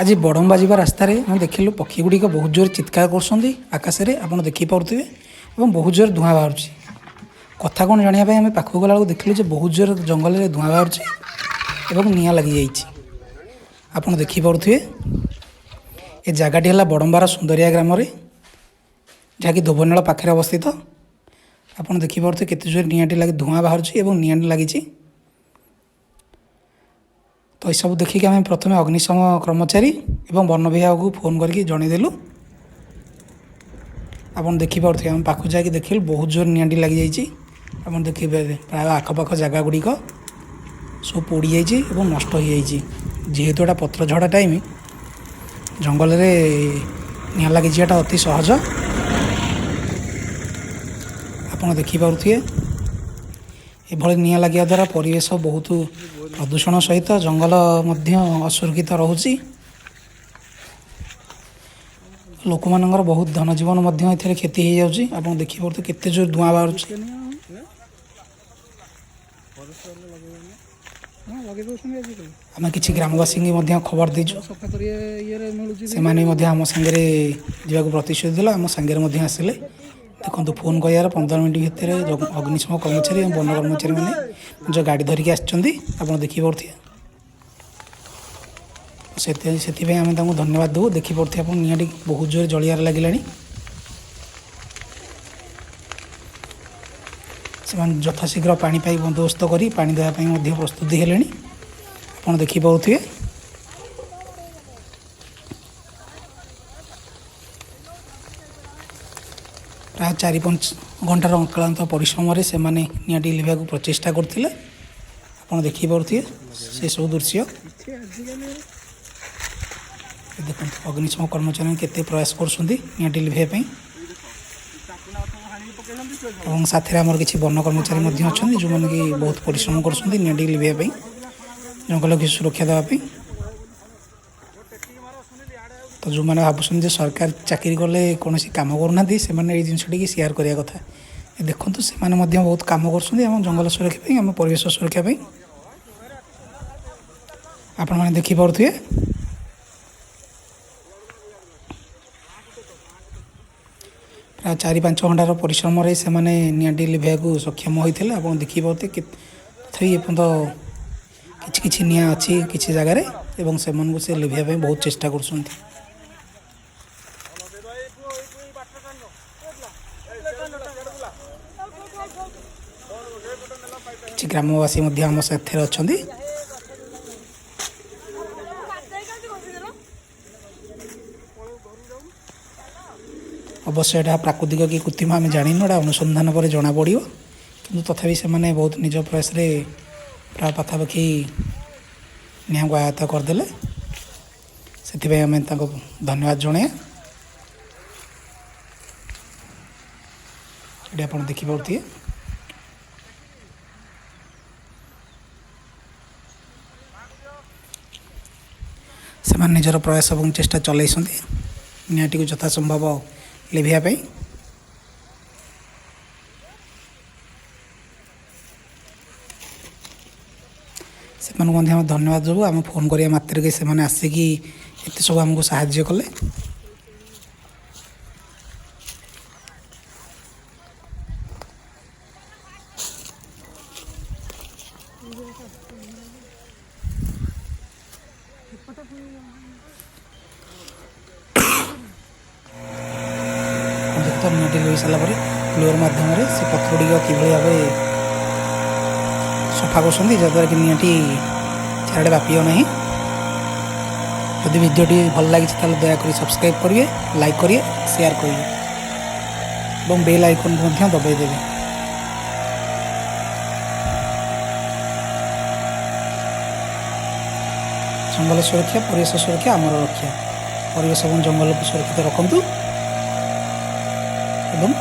ଆଜି ବଡ଼ମ୍ବା ଯିବା ରାସ୍ତାରେ ଆମେ ଦେଖିଲୁ ପକ୍ଷୀ ଗୁଡ଼ିକ ବହୁତ ଜୋରେ ଚିତ୍କାର କରୁଛନ୍ତି ଆକାଶରେ, ଆପଣ ଦେଖିପାରୁଥିବେ, ଏବଂ ବହୁତ ଜୋରେ ଧୂଆଁ ବାହାରୁଛି। କଥା କ'ଣ ଜାଣିବା ପାଇଁ ଆମେ ପାଖକୁ ଗଲାବେଳକୁ ଦେଖିଲୁ ଯେ ବହୁତ ଜୋରେ ଜଙ୍ଗଲରେ ଧୂଆଁ ବାହାରୁଛି ଏବଂ ନିଆଁ ଲାଗିଯାଇଛି। ଆପଣ ଦେଖିପାରୁଥିବେ ଏ ଜାଗାଟି ହେଲା ବଡ଼ମ୍ବାର ସୁନ୍ଦରିଆ ଗ୍ରାମରେ, ଯାହାକି ଧୋବନାଳ ପାଖରେ ଅବସ୍ଥିତ। ଆପଣ ଦେଖିପାରୁଥିବେ କେତେ ଜୋରେ ନିଆଁଟି ଲାଗି ଧୂଆଁ ବାହାରୁଛି ଏବଂ ନିଆଁଟି ଲାଗିଛି। ତ ଏସବୁ ଦେଖିକି ଆମେ ପ୍ରଥମେ ଅଗ୍ନିଶମ କର୍ମଚାରୀ ଏବଂ ବନ ବିଭାଗକୁ ଫୋନ୍ କରିକି ଜଣାଇଦେଲୁ। ଆପଣ ଦେଖିପାରୁଥିବେ ଆମେ ପାଖକୁ ଯାଇକି ଦେଖିଲୁ ବହୁତ ଜୋରେ ନିଆଁଟି ଲାଗିଯାଇଛି। ଆପଣ ଦେଖିପାରିବେ ପ୍ରାୟ ଆଖପାଖ ଜାଗା ଗୁଡ଼ିକ ସବୁ ପୋଡ଼ିଯାଇଛି ଏବଂ ନଷ୍ଟ ହୋଇଯାଇଛି। ଯେହେତୁ ଏଇଟା ପତ୍ର ଝଡ଼ା ଟାଇମ୍, ଜଙ୍ଗଲରେ ନିଆଁ ଲାଗିଯିବାଟା ଅତି ସହଜ। ଆପଣ ଦେଖିପାରୁଥିବେ ଏଭଳି ନିଆଁ ଲାଗିବା ଦ୍ୱାରା ପରିବେଶ ବହୁତ ପ୍ରଦୂଷଣ ସହିତ ଜଙ୍ଗଲ ମଧ୍ୟ ଅସୁରକ୍ଷିତ ରହୁଛି। ଲୋକମାନଙ୍କର ବହୁତ ଧନଜୀବନ ମଧ୍ୟ ଏଥିରେ କ୍ଷତି ହେଇଯାଉଛି। ଆପଣ ଦେଖିପାରୁଥିବେ କେତେ ଜୋର ଧୂଆଁ ବାହାରୁଛି। ଆମେ କିଛି ଗ୍ରାମବାସୀଙ୍କୁ ମଧ୍ୟ ଖବର ଦେଇଛୁ, ସେମାନେ ମଧ୍ୟ ଆମ ସାଙ୍ଗରେ ଯିବାକୁ ପ୍ରତିଶ୍ରୁତି ଦେଲେ, ଆମ ସାଙ୍ଗରେ ମଧ୍ୟ ଆସିଲେ। ଦେଖନ୍ତୁ, ଫୋନ୍ କରିବାର 15 ମିନିଟ୍ ଭିତରେ ଅଗ୍ନିଶମ କର୍ମଚାରୀ ଏବଂ ବନ କର୍ମଚାରୀମାନେ ନିଜ ଗାଡ଼ି ଧରିକି ଆସିଛନ୍ତି। ଆପଣ ଦେଖିପାରୁଥିବେ, ସେଥିପାଇଁ ଆମେ ତାଙ୍କୁ ଧନ୍ୟବାଦ ଦେବୁ। ଦେଖିପାରୁଥିବେ ଆପଣ ନିଆଁଟି ବହୁତ ଜୋରେ ଜଳିବାରେ ଲାଗିଲାଣି। ସେମାନେ ଯଥାଶୀଘ୍ର ପାଣି ପାଇ ବନ୍ଦୋବସ୍ତ କରି ପାଣି ଦେବା ପାଇଁ ମଧ୍ୟ ପ୍ରସ୍ତୁତି ହେଲେଣି। ଆପଣ ଦେଖିପାରୁଥିବେ ପ୍ରାୟ 4-5 ଘଣ୍ଟାର ଅକ୍ଳାନ୍ତ ପରିଶ୍ରମରେ ସେମାନେ ନିଆଁଟି ଲିଭାଇବାକୁ ପ୍ରଚେଷ୍ଟା କରୁଥିଲେ। ଆପଣ ଦେଖିପାରୁଥିବେ ସେସବୁ ଦୃଶ୍ୟ। ଦେଖନ୍ତୁ ଅଗ୍ନିଶମ କର୍ମଚାରୀ କେତେ ପ୍ରୟାସ କରୁଛନ୍ତି ନିଆଁଟି ଲିଭାଇବା ପାଇଁ, ଏବଂ ସାଥିରେ ଆମର କିଛି ବନ କର୍ମଚାରୀ ମଧ୍ୟ ଅଛନ୍ତି ଯେଉଁମାନେ କି ବହୁତ ପରିଶ୍ରମ କରୁଛନ୍ତି ନିଆଁଟି ଲିଭାଇବା ପାଇଁ, ଜଙ୍ଗଲକୁ ସୁରକ୍ଷା ଦେବା ପାଇଁ। ତ ଯେଉଁମାନେ ଭାବୁଛନ୍ତି ଯେ ସରକାର ଚାକିରି କଲେ କୌଣସି କାମ କରୁନାହାନ୍ତି, ସେମାନେ ଏଇ ଜିନିଷଟିକି ସେୟାର କରିବା କଥା। ଦେଖନ୍ତୁ ସେମାନେ ମଧ୍ୟ ବହୁତ କାମ କରୁଛନ୍ତି ଆମ ଜଙ୍ଗଲ ସୁରକ୍ଷା ପାଇଁ, ଆମ ପରିବେଶ ସୁରକ୍ଷା ପାଇଁ। ଆପଣମାନେ ଦେଖିପାରୁଥିବେ ପ୍ରାୟ 4-5 ଘଣ୍ଟାର ପରିଶ୍ରମରେ ସେମାନେ ନିଆଁଟି ଲିଭାଇବାକୁ ସକ୍ଷମ ହୋଇଥିଲେ। ଆପଣ ଦେଖିପାରୁଥିବେ ତଥାପି ଏପର୍ଯ୍ୟନ୍ତ କିଛି କିଛି ନିଆଁ ଅଛି କିଛି ଜାଗାରେ, ଏବଂ ସେମାନଙ୍କୁ ସେ ଲିଭାଇବା ପାଇଁ ବହୁତ ଚେଷ୍ଟା କରୁଛନ୍ତି। କିଛି ଗ୍ରାମବାସୀ ମଧ୍ୟ ଆମ ସାଥିରେ ଅଛନ୍ତି। ଅବଶ୍ୟ ଏଇଟା ପ୍ରାକୃତିକ କି କୃତ୍ରିମ ଆମେ ଜାଣିନୁ, ଏଇଟା ଅନୁସନ୍ଧାନ ପରେ ଜଣାପଡ଼ିବ। କିନ୍ତୁ ତଥାପି ସେମାନେ ବହୁତ ନିଜ ପ୍ରୟାସରେ ପ୍ରାୟ ପାଖାପାଖି ନିଆଁକୁ ଆୟତ୍ତ କରିଦେଲେ। ସେଥିପାଇଁ ଆମେ ତାଙ୍କୁ ଧନ୍ୟବାଦ ଜଣାଇବା। ଏଠି ଆପଣ ଦେଖିପାରୁଥିବେ ସେମାନେ ନିଜର ପ୍ରୟାସ ଏବଂ ଚେଷ୍ଟା ଚଲାଇଛନ୍ତି ନିଆଁଟିକୁ ଯଥାସମ୍ଭବ ଲିଭାଇବା ପାଇଁ। ସେମାନଙ୍କୁ ମଧ୍ୟ ଆମେ ଧନ୍ୟବାଦ ଦେବୁ। ଆମେ ଫୋନ୍ କରିବା ମାତ୍ରକେ ସେମାନେ ଆସିକି ଏତେ ସବୁ ଆମକୁ ସାହାଯ୍ୟ କଲେ। ଦେଖ, ନିଆଁଟି ଲିଭାଇ ସାରିଲା ପରେ ବ୍ଲୋଅର୍ ମାଧ୍ୟମରେ ସେ ପତ୍ର ଗୁଡ଼ିକ କିଭଳି ଭାବେ ସଫା କରୁଛନ୍ତି, ଯାହାଦ୍ୱାରା କି ନିଆଁଟି ଚାରିଆଡ଼େ ବ୍ୟାପିବ ନାହିଁ। ଯଦି ଭିଡ଼ିଓଟି ଭଲ ଲାଗିଛି ତାହେଲେ ଦୟାକରି ସବସ୍କ୍ରାଇବ୍ କରିବେ, ଲାଇକ୍ କରିବେ, ସେୟାର କରିବେ ଏବଂ ବେଲ୍ ଆଇକନ୍କୁ ମଧ୍ୟ ଦବାଇ ଦେବେ। ଜଙ୍ଗଲ ସୁରକ୍ଷା, ପରିବେଶ ସୁରକ୍ଷା ଆମର ରକ୍ଷା। ପରିବେଶ ଏବଂ ଜଙ୍ଗଲକୁ ସୁରକ୍ଷିତ ରଖନ୍ତୁ ଏବଂ